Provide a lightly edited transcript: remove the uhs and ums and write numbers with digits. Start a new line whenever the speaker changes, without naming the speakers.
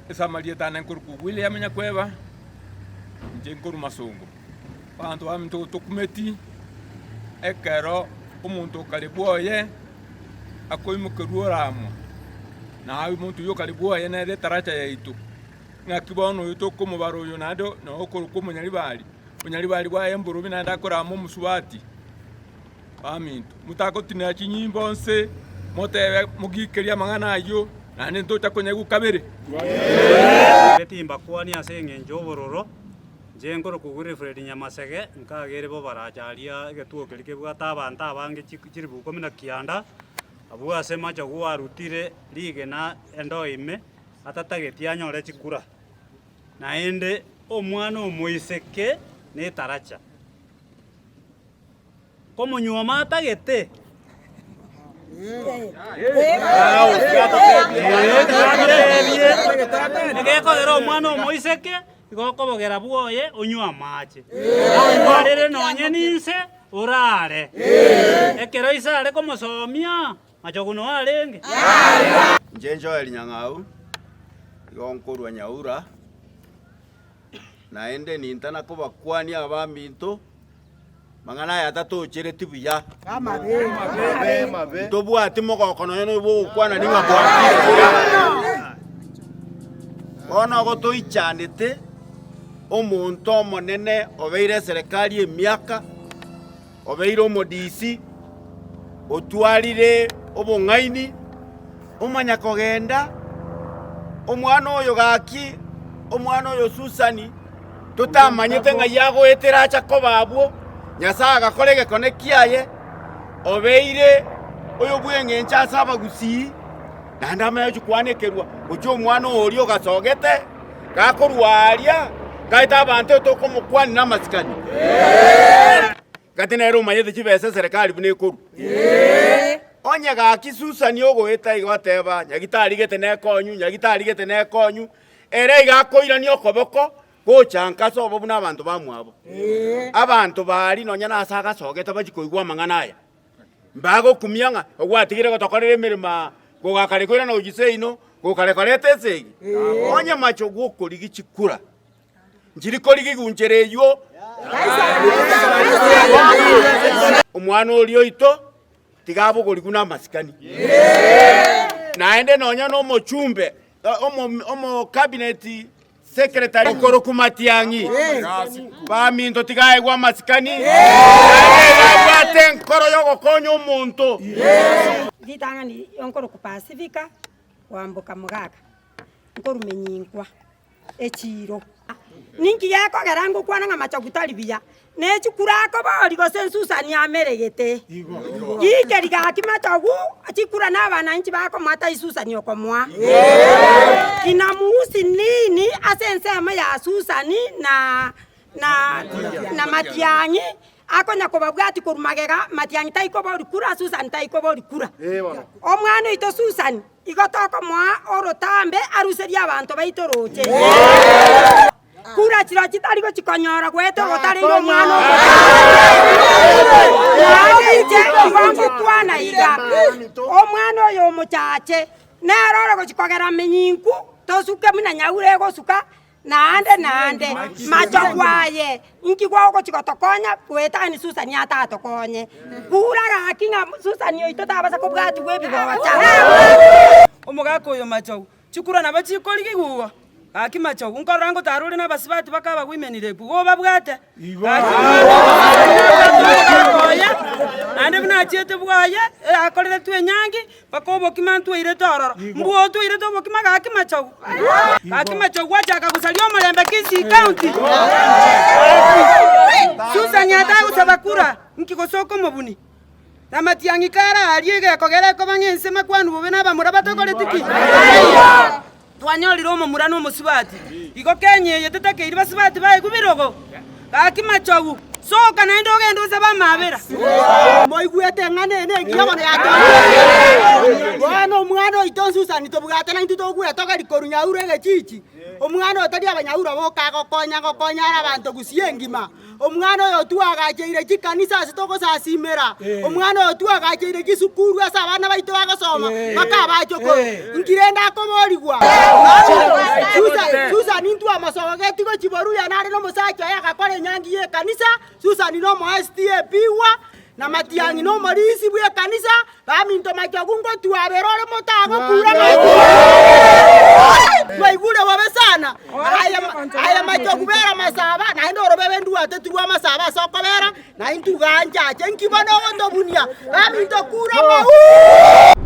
Ase amarieta ane nkorokwa William Nyakweba, inche nkorwa Masongo. Abanto baminto tokumeti ekero omonto okare bwoye akoimokerwa oramwa, na omonto oyio okare bwoye nere etaracha yaito. Ng'aki bono oyo tokomobara oyo naende noo okorokwa omonyaribari, obonyaribari bwaye mborobi naende akorama omosubati. Baminto, motagotinera chinyimbo nse, motebe mogikerie amang'ana ayio, naende ntocha konyaigwa kabere.
Timbakwania ase engencho y'obororo, inche nkorokwa Wilfred Nyamasege, nkagere bobaracha aria egetuo keria kebwate abanto abange chilifu ikomi na kianda, abwo ase machogu arutire rigena endoo ime, atatageti anyore chikura. Naende omwana omoiseke netaracha. Komonyuoma atagete. Egekogera omwana omoiseke igo okobogera bwoye onywe amache, akwarere nonye ninse orare. Ekero ise are komosomia, machogu noo arenge.
Inche Joel Nyang'au, igo nkorwa Nyaura, naende nintana kobakwania abaminto. Mang'ana aya tatochereti buya. Ntobwati mogoko nonya noyo bw'ogokwana ning'a bwakire buya. Bono igo toichanete omonto omonene obeire eserekari emiaka, obeire omodisi, otwarire obong'aini, omanya kogenda, omwana oyo gaki, omwana oyo Susani, totamanyete ng'ai agoetera acha koba abwo, Nyasae agakora egekone kiaye, obeire oyo bw'eng'encho ase abagusii, naende amanye gochia kwanekerwa gochia omwana oria ogasogete, gakorwa aria, gaete abanto tokomokwania namasikani. Gati nere omanyete chibesa eserekari buna ekorwa. Onye gaki Susani ogoeta igo ateba, Nyagitari gete nekonyu, nyagitari gete nekonyu, ere iga akoirania okoboko gocha nka ase obo buna abanto bamwabo. Abanto baria nonya nase agasogete bachia koigwa amang'ana aya, mbagokumia ng'a ogwatigire gotokorera emeremo aa, gogakare koirana gochia seino, gokare koreta esegi. Onye mache gokorigia chikura, nchiri korigigwa nchera eywo. Omwana oria oito tiga abogorigwe namasikani. Naende nonya nomochumbe omo cabinet secretary okorokwa Matiang'i, baminto tiga aegwe amasikani, naende iga abwate enkoro yogokonya omonto.
Ritang'ani nkorokwa Pacifica kwamboka mogaka, nkorumenyinkwa. echiiro. Ninki gekogera ngokwana ng'a machogu tari buya? Ne chikura akoboria gose ensusani ameregete. Gikeri gaki machogu, chikura na abananchi bakomoa tai Susani okomoa. Inamuhusi nini ase ensemo ya Susani na na na Matiang'i akonya kobabwatia korwa magega, Matiang'i taikoboria kura, Susani taikoboria kura. Omwana oito Susani Igo tokomoa orotambe aruserie abanto baito rooche. Kura chirochio chitari gochikonyora goeta ogotareire omwana omochache. Naende inche igo ngokwana iga, omwana oyo omochache nere ore gochia kogera menyinku tosuke buna nyaura egosuka, Naende naende, machogu aye, inki gwagochia gotokonya goetania Susani atatokonye? Kura gaki ng'a Susani oito tabasa kobwatigwa ebigocha.
Omogaka oyo machogu, chikura nabo chikorigigwa igo? Gaki machogu, nkorora ngotara ore nabasubati bakaba women rape, igo obabwate? Gaki omwana omogaka oye, naende buna achiete bwoye, akoreretwe enyangi, Mpaka obokima ntwairete ororo. Mbua otwairete obokima gaki machogu. Gaki machogu achaka gosaria omorembe Kisii County. Susan atagosaba kura nki gose okomobuni. Na matiang'i kare aria egekogera ekoba ng'a ense makwanu bobe na abamura batakoreti ki? Taiyo. Twanyorire omomura na omosubati, igo Kenya eye tetakeiri basubati baegwe birogo. Gaki machogu, soka naende ogende osabe amabera.
Moigwete eng'ana eye nengiya bono yatoorire. Bono omwana oito Susani tobwate naintwe togwetogeria korwa nyaura egechichi, omwana oyo tari abanyaura boka agokonya agokonya are abanto gusii engima. Omwana oyo twagacheire chikanisa ase togosasimera, omwana oyo twagacheire chisukuru ase abana baito bagosoma mpaka abachokoro. Inki rende akoborigwa? Susan intwe amosogogeti gochia Boruya nare nomosacha oye agakora enyangi y'ekanisa, Susan nomoa SDA pigwa, na Matiang'i nomorisi bw'ekanisa, baminto machogu ngotwabera ore motagokura Twaigure bobe sana, aya aya machogu bera masaba, naende orobebe ndwateti rwa masaba ase okobera, na intwe ganchache, nki bono ogotobunia? Baminto kura ng'a uuh!